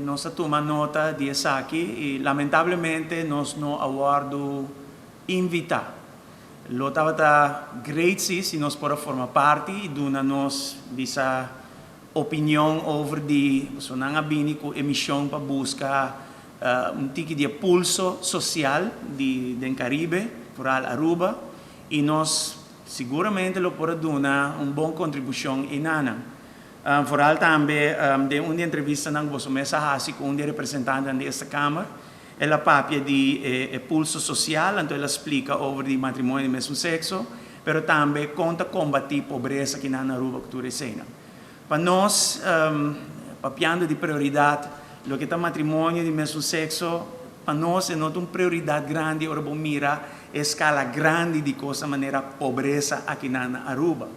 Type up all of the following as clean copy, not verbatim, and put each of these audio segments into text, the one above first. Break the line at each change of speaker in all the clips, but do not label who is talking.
Nos a tuma nota di esaki y lamentablemente nos no a wordo invita. Lo tabata great si si nos por a forma parti y duna nos bisa opinion over di so nan a bini cu e mision pa busca un tiki di e pulso social di den Caribe, vooral Aruba, y nos siguramente lo por a duna un bon contribucion eynanan. Vooral tambe den un di entrevistanan ku boso mes a hasi ku un di e representantenan di Eerste Kamer, el a papia di e pulso sosial, anto el a splika over di matrimonio di mesun sekso, pero tambe kon ta kombatí pobresa kinan na Aruba ku tur eseinan. Pa nos, papiando di prioridat, loke ta matrimonio di mesun sekso, pa nos e no ta un prioridat grandi ora bo mira e skala grandi di kosnan manera pobresa akinan na Aruba.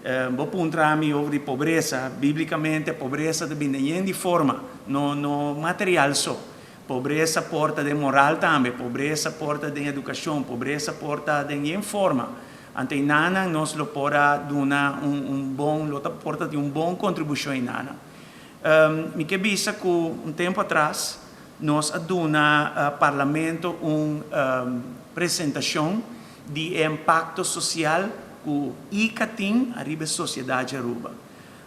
Bo puntra mi over di pobresa. Bíblikamente pobresa ta bin den yen di forma, no no material so. Pobresa por ta den moral tambe, pobresa por ta den edukashon, pobresa por ta den yen forma. Anto einanan nos lo por a duna un un bon, lo ta por ta tin un bon kontribushon einanan. Mi ke bisa ku un tempu atras nos a duna Parlamento un presentashon di e impacto social cu ICA tin ariba e sociedad dje Aruba.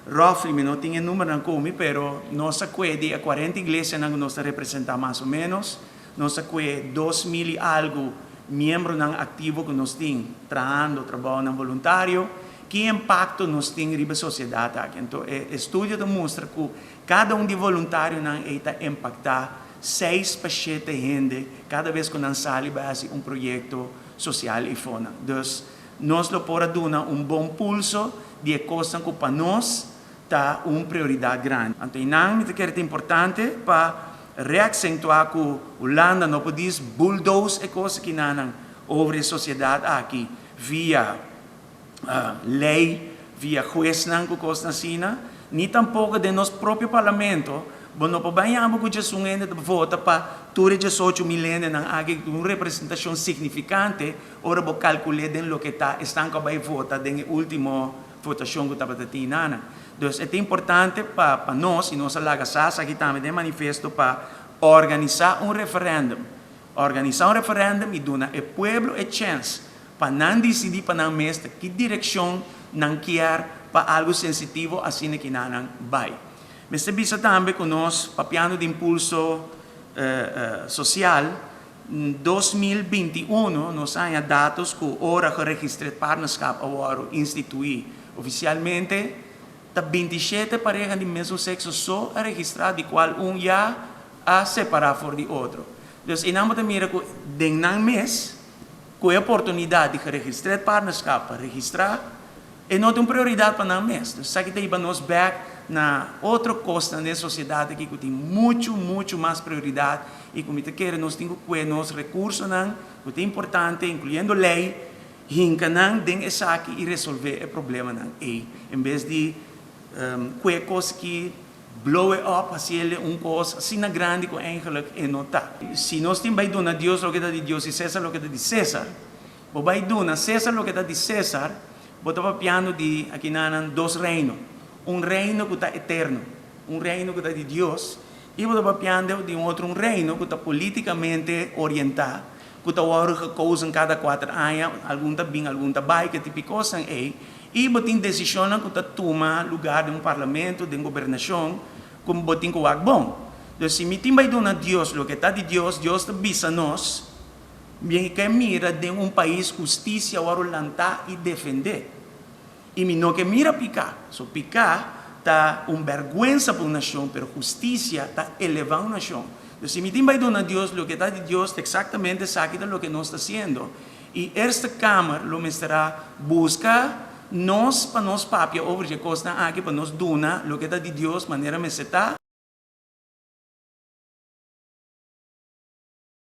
Roughly, mi no tin e numbernan cu mi, pero nos a cue di e 40 iglesianan cu nos ta representa mas o menos, nos a cue 2000 y algo miembronan activo cu nos tin trahando trabaonan voluntario. Ki impacto nos tin riba e sociedad aki? Anto e estudio ta mustra cu cada un di voluntarionan ey ta impacta 6 pa 7 hende kada bes ku nan sali bai hasi un proyekto sosial i fonan. Dus nos lo por a duna un bon pulso di e kosnan ku pa nos ta un prioridat grandi. Anto einan mi ta kere ta importante pa reaksentuá ku Hulanda no por dis bulldoze e kos akinanan over e sosiedat aki via lei, via huesnan ku kosnan asina, ni tampoko den nos propio parlamento. Bo no por bai yama ku 11 hende ta vota pa tur e 18.000 hendenan aki ku un representashon signifikante ora bo kalkul'é den loke ta esnan ku a bai vota den e último votashon ku tabata tin nan. Dus e ta importante pa nos, i nos a laga sa esaki tambe den e manifesto, pa organisá un referèndum. Organisá un referèndum i duna e pueblo e chèns pa nan disidí pa nan mes ta ki direkshon nan kier pa algu sensitivo asina ki nan bai. Mester bisa tambe ku nos, papiando di impulso sosial, 2021 nos a haña datos ku ora geregistreerd partnerschap a wòrdu instituí ofisialmente, ta 27 pareha di mesun sekso so a registrá, di kual un ya a separá for di otro. Dus einan bo ta mira ku den nan mes ku e oportunidat di geregistreerd partnerschap pa registrá e no ta un prioridat pa nan mes. Dus esaki ta hiba nos bèk na otro kosnan den sosiedat aki ku tin muchu, muchu mas prioridat i ku mi ta kere nos tin ku kue nos rekursonan ku ta importante, inkluyendo lei, hinka nan den esaki i resolvé e problemanan ei en bes di kue kos ki blow it up, hasiel un kos asina grandi ku eigenlijk e no ta. Si nos tin bai duna Dios loke ta di Dios i Cesar loke ta di Cesar, bo bai duna Cesar loke ta di Cesar, bo ta papiando di akinanan dos reino, un reino ku ta eterno, un reino ku ta di Dios, i bo ta papiando di un otro un reino ku ta politikamente orientá, ku ta wòrdu gekozen kada 4 aña, algun ta bin, algun ta bai, ke tipo kosnan ei, i bo tin desishonnan ku ta tuma lugá den un parlamento, den gobernashon, ku bo tin ku wak bon. Dus si mi tin bai duna Dios loke ta di Dios, Dios ta bisa nos, mi ke mira den un pais hustisia wòrdu lantá i defendé. I mi no ke mira piká. So piká ta un bèrgwensa pa un nashon, pero hustisia ta elevá un nashon. Dus si mi tin bai duna Dios loke ta di Dios, ta eksaktamente esaki ta loke nos ta hasiendo. I Eerste Kamer lo mester a buska nos pa nos papia over dje kosnan aki, pa nos duna loke ta di Dios manera mester ta.